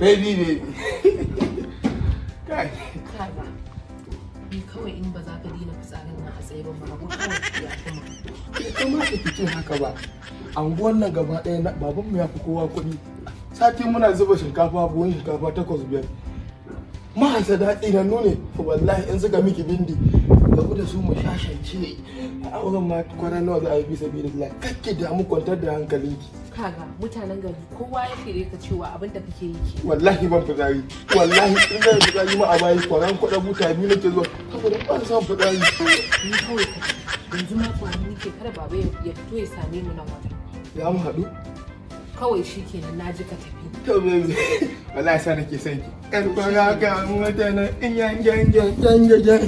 Baby, baby. Kai. Kaga, ni kawai in ba za ka daina fitsarin nan a tsaye ba, mu rabu kawai ya kuma. Bai kamata ki ce haka ba. Anguwan nan gaba ɗaya babanmu ya fi kowa kuɗi. Sati muna zuba shinkafa, buhun shinkafa takwas biyar. Mahasada tsinannu ne, wallahi in suka miki bindi. Rabu da su, mu shashance. A auren ma kwana nawa za a yi, bisa biyu da kakki damu, kwantar da hankalinki. Kaga, mutanen gari kowa ya kere ka cewa abin da kake yi ke. Wallahi ban fitsari. Wallahi in zan fitsari ma a bayi, kwaran kwaɗa buta biyu nake zuwa. Saboda ban son fitsari. Ni kawai ka tafi. Yanzu ma tunani nake kada baba ya fito ya same mu nan wajen. Za mu haɗu? Kawai shi kenan, na ji, ka tafi. To baby, wallahi sa nake son ki. Ƴar fara ga mutane in yan yan yan yan yan yan.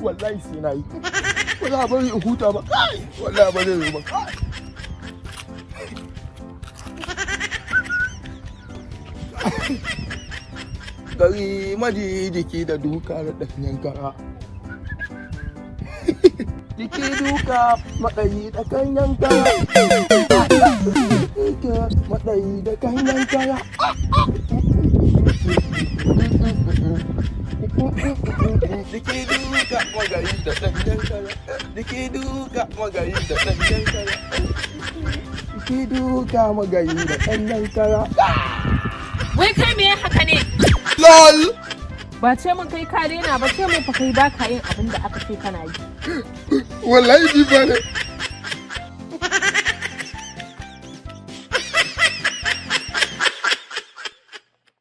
Wallahi sai na yi. Ba za a bari in huta ba. Kai! Wallahi ba zai yi ba. Kai! Gari maji jiki da duka da ɗanyen kara. Jiki duka maɗayi da kanyan kara. Duka maɗayi da kanyan kara. Jiki duka magayi da ɗanyen kara. Jiki duka magayi da ɗanyen kara. Jiki duka magayi da ɗanyen kara. Wai kai, me haka ne? LOL! Ba ce mun kai ka daina ba, ce mun fa kai ba ka yin abin da aka ce kana yi. Wallahi jifa ne.